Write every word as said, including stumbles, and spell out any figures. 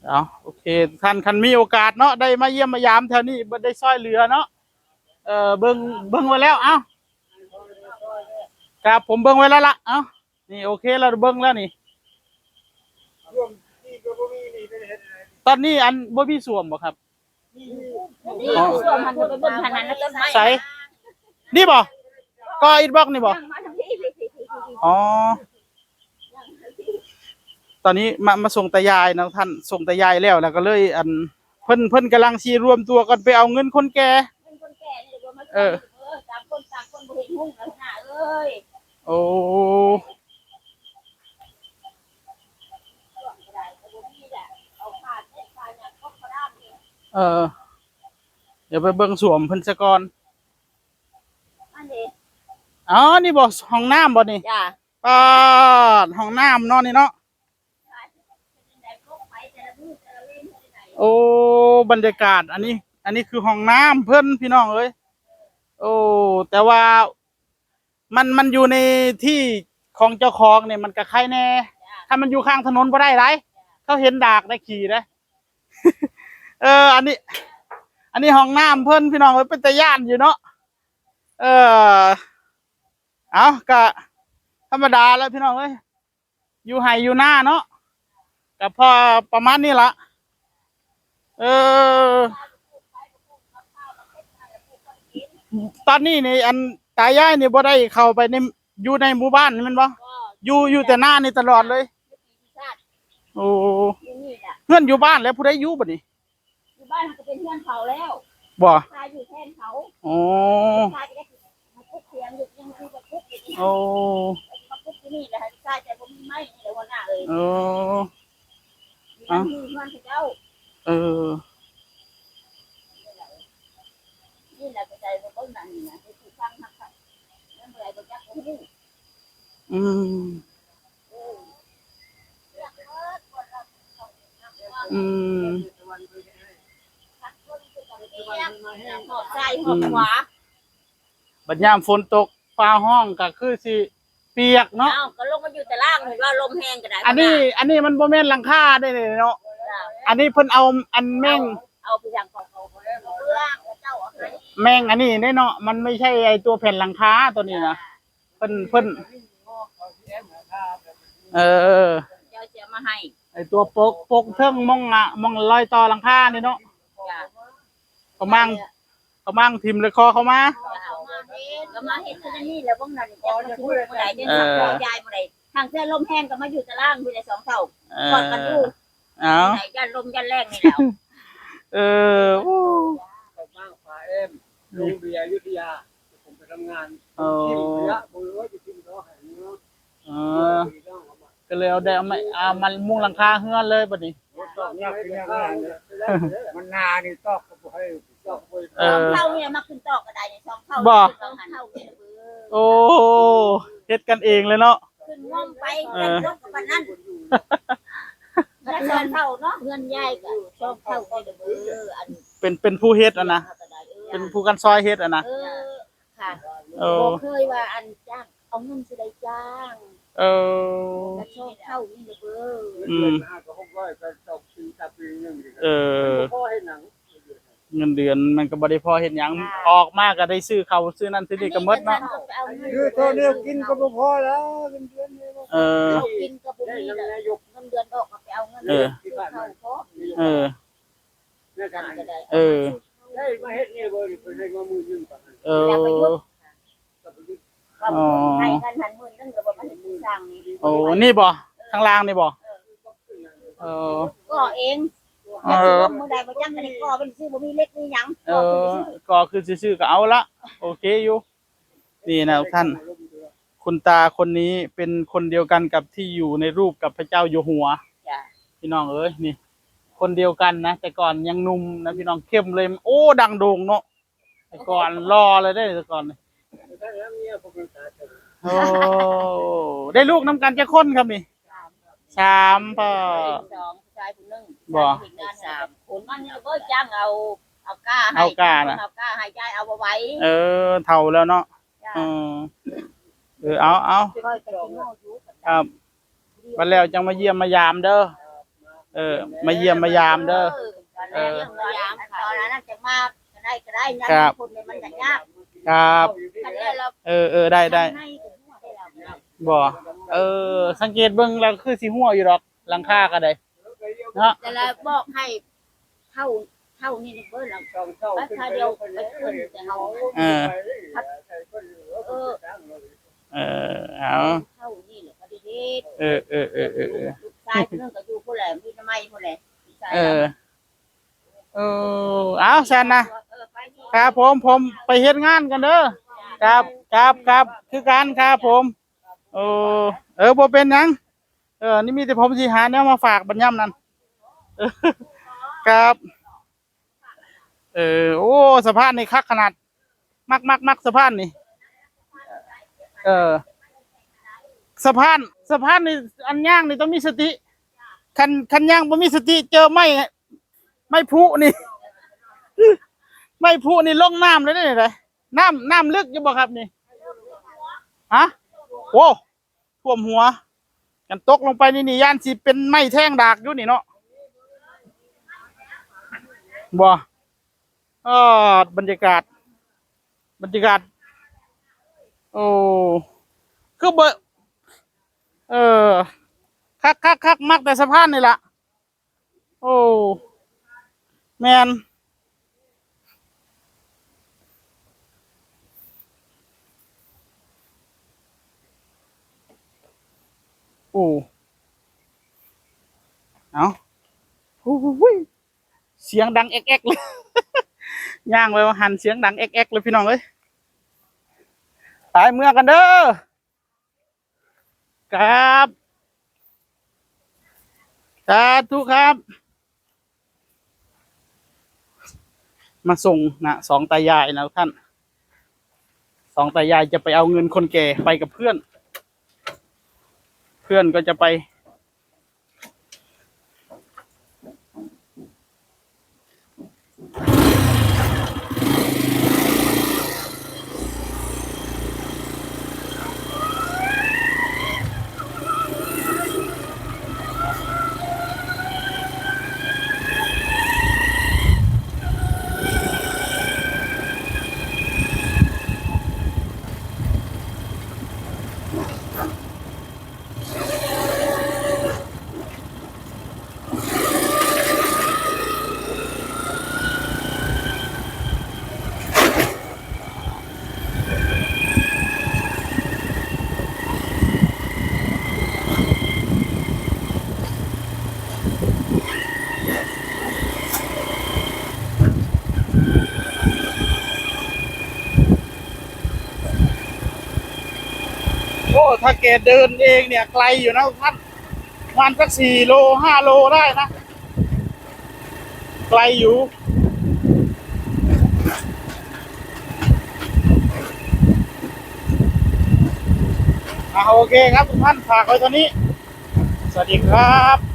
เอา โอเค ท่าน คันมีโอกาสเนาะ ได้มาเยี่ยมมายามแถวนี้ บ่ได้ซอยเหลือเนาะ เออ เบิ่ง เบิ่งไว้แล้ว เอ้า ครับ ผมเบิ่งไว้แล้วล่ะ เอ้า นี่ โอเค แล้วเบิ่งแล้วนี่ ตอนนี้อันบ่มีส้วมบ่ครับ นี่ส้วมมันก็ไปเบิ่งทางนั้นแล้วต้นไม้ ใส นี่บ่ ก่ออิฐบล็อกนี่บ่ ยังมาทางนี้ อ๋อ ตอนนี้มา มาส่งตายายเนาะท่าน ส่งตายายแล้ว แล้วก็เลย อัน เพิ่น เพิ่นกำลังสิรวมตัวกันไปเอาเงินคนแก่ เพิ่นคนแก่นี่เดี๋ยวมา เออ เออ ต่างคนต่างคนบ่เห็นหุ้งแล้วนะเอ้ย โอ้ เออ เดี๋ยวไปเบิ่งส้วมเพิ่นซะก่อน อันนี้ อ๋อ นี่บ่ ห้องน้ำบ่นี่ จ้ะ ปาด ห้องน้ำเนาะนี่เนาะ โอ้ บรรยากาศ อันนี้ อันนี้คือห้องน้ำเพิ่นพี่น้องเอ้ย โอ้ แต่ว่า มัน มันอยู่ในที่ของเจ้าของเนี่ยมันก็ไคแน่ ถ้ามันอยู่ข้างถนนบ่ได้หลาย เขาเห็นดากได้ขี่ได้ เออ อันนี้ อันนี้ห้องน้ำเพิ่นพี่น้องเอ้ย เป็นตาย้านอยู่เนาะ เออ เอาก็ธรรมดาแล้วพี่น้องเอ้ย อยู่ไฮ่อยู่นาเนาะ ก็พอประมาณนี้ละ เออ ตอนนี้นี่ อันตายายนี่บ่ได้เข้าไปใน อยู่ในหมู่บ้านแม่นบ่ อยู่ อยู่แต่นานี่ตลอดเลย โอ้ อยู่นี่แหละ เฮือนอยู่บ้านแล้วผู้ใดอยู่บัดนี้ อยู่บ้านมันก็เป็นเฮือนเขาแล้ว บ่ ตายอยู่แทนเขา อ๋อ ตายจะได้มาคุกเสียงอยู่ ยังมีมาคุกอยู่นี่ โอ้ มาคุกที่นี่แหละ ตายแต่บ่มีไม้นี่แหละหัวหน้าเอ้ย โอ้ อยู่นั่น เอ้า มีเฮือนเขาเจ้า เออ นี่แหละก็ใจบ่เบิ่งนั่นนี่นะ ที่ฟังนักข่าว นั่นบ่ได้บ่จักบ่ฮู้ อืม อืม หอบซ้ายหอบขวา บัดยามฝนตกฟ้าฮ้องก็คือสิเปียกเนาะ เอ้า ก็ลงมาอยู่แต่ล่าง เห็นว่าลมแฮงก็ได้ อันนี้ อันนี้มันบ่แม่นหลังคาได้เลยเนาะ จ้ะ อันนี้เพิ่นเอาอันแม่ง เอาไปอย่างของเขา เจ้าเอาให้ แม่งอันนี้เด้เนาะ มันไม่ใช่ไอ้ตัวแผ่นหลังคาตัวนี้นะ เพิ่น เพิ่น เออ เจ้าเสียมาให้ ไอ้ตัวปก ปกเทิงมองอะ มองรอยต่อหลังคานี่เนาะ จ้ะ เขามั่ง เขามั่งถิ่มเลยคอเขามา ก็มาเฮ็ดคือนี่แหละ พวกนั้นก็มาสิลูกบ่ได้ เออ ยายบ่ได้ ทางเสื้อลมแฮงก็มาอยู่ตารางอยู่ในสองเท่า เออ กอดกันอยู่ เอา ไหนย่านลมย่านแรงนี่แหละ เออ โอ้ กลับบ้านฟ้าเอ็ม โรงเบียร์อยุธยา ผมไปทำงาน โอ้ ที่เหลือผมรู้ว่าจะกินเขาหายเนาะ เออ ก็เลยเอาได้เอาไม้ เอามันมุงหลังคาเฮือนเลยบัดนี้ ตอกนี่ขึ้นยากมากเลย มันนานี่ตอกก็บ่ให้ ตอกบ่ให้ เออ เท่าเนี่ยมาขึ้นตอกก็ได้เนี่ย สองเท่า บ่ สองเท่าเนี่ยเด้อ โอ้ เฮ็ดกันเองเลยเนาะ ขึ้นงมไป เออ กันลงกับปานนั้น แล้วสองเท่าเนาะ เฮือนยายก็สองเท่าเนี่ยเด้อ อัน เป็น เป็นผู้เฮ็ดอะนะ เท่าก็ได้ เออ เป็นผู้กันซอยเฮ็ดอะนะ เออ ค่ะ เออ บ่เคยว่าอันจ้าง เอาเงินสิได้จ้าง เออ กระทรวงเข้านี่เด้อ อืม เดือนห้าก็หกร้อย ก็ตกปีตาปีหนึ่ง เออ มันบ่พอให้หนัง เงินเดือนมันก็บ่ได้พอเฮ็ดหยัง ค่ะ ออกมาก็ได้ซื้อข้าวซื้อนั่นซื้อนี่ก็หมดเนาะ เงินเดือนก็ไปเอาเงิน คือตัวเดียวกินก็บ่พอแล้ว เงินเดือนนี่ เออ ข้าวกินก็บ่มีแล้ว เงินเดือนออกก็ไปเอาเงิน เออ ซื้อข้าวพอ เออ ในการก็ได้ เออ ได้มาเฮ็ดนี่บ่ได้เพิ่นให้มามื้อหนึ่งก่อน เออ แล้วก็หยุด อ๋อ ให้กันหันมื้อหนึ่งแล้วบ่มาเฮ็ดมื้อสร้างนี่ โอ้ นี่บ่ ข้างล่างนี่บ่ เออ เออ ก่อเอง เออ มื้อใดบ่จักอันนี้ก่อเป็นซื่อบ่มีเหล็กมีหยัง เออ ก่อคือซื่อ ก่อคือซื่อๆก็เอาละ โอเคอยู่ นี่นะท่าน คุณตาคนนี้เป็นคนเดียวกันกับที่อยู่ในรูปกับพระเจ้าอยู่หัว จ้ะ พี่น้องเอ้ย นี่ คนเดียวกันนะ แต่ก่อนยังหนุ่มนะพี่น้อง เข้มเลย โอ้ ดังโด่งเนาะ แต่ก่อนหล่อเลยเด้ แต่ก่อนนี่ โอ้ ได้ลูกนำกันจักคนครับนี่ สาม พ่อ สอง ผู้ชายผู้หนึ่ง บ่ ผู้หญิงสาม คนมันก็จ้างเอา เอาก้าให้ เอาก้าน่ะ เอาก้าให้ยายเอาบ่ไหว เออ เฒ่าแล้วเนาะ จ้ะ เออ เออ เอา เอา ค่อยก็สิเมาอยู่ ครับ บัดแล้วจังมาเยี่ยมมายามเด้อ เออ มาเยี่ยมมายามเด้อ เออ เยี่ยมมายามค่ะ ตอนนั้นจะมาก็ได้ก็ได้ ครับ คนเนี่ยมันจะยาก ครับ คันนี้เรา เออ เออ ได้ ได้ ทำให้ก็หัวได้แล้ว บ่ เออ สังเกตเบิ่งแล้วคือสิหัวอยู่ดอก หลังคาก็ได้ เนาะ แต่ละบอกให้เท่า เท่านี้เบิ่งหลัง ไปคาเดียวไปขึ้นแต่เฮา เออ เออ เออ เอา เท่านี้แหละก็ได้เฮ็ด เออ เออ เออ เออ เออ ลูกชายคนนึงก็อยู่ผู้แหละ มีน้ำไม้ผู้แหละ ลูกชาย เออ เออ เอาซั่นนะ เออ ไปนี่ ครับผม ผมไปเฮ็ดงานกันเด้อ ครับ ครับ ครับ คือกันครับผม โอ้ เออ บ่เป็นหยัง เออ นี่มีแต่ผมสิหาแนวมาฝากบัดยามนั้น ครับ เออ โอ้ สะพานนี่คักขนาด มัก มัก มักสะพานนี่ เออ สะพาน สะพานนี่ อันย่างนี่ต้องมีสติ คัน คันย่างบ่มีสติ เจอไม้ ไม้พลุนี่ ไม้พลุนี่ลงน้ำเลยเด้อนี่เด้อ น้ำ น้ำลึกอยู่บ่ครับนี่ ฮะ โอ้ ท่วมหัว กันตกลงไปนี่ นี่ย่านสิเป็นไม้แทงดากอยู่นี่เนาะ บ่ เออ บรรยากาศ บรรยากาศ โอ้ คือเบอร์ เออ คัก คัก คัก มักแต่สะพานนี่ล่ะ โอ้ แม่น โอ้ เอา โอ้โห เสียงดังแอ๊กๆเลย ย่างไปว่าหันเสียงดังแอ๊กๆเลยพี่น้องเอ้ย ไปเมือกันเด้อ ครับ สาธุครับ มาส่งนะ สองตายายนะทุกท่าน สองตายายจะไปเอาเงินคนแก่ไปกับเพื่อน เพื่อนก็จะไป โอ้ ถ้าแกเดินเองเนี่ยไกลอยู่นะท่าน ประมาณสักสี่โล ห้าโลได้นะ ไกลอยู่ อ่ะ โอเคครับทุกท่าน ฝากไว้เท่านี้ สวัสดีครับ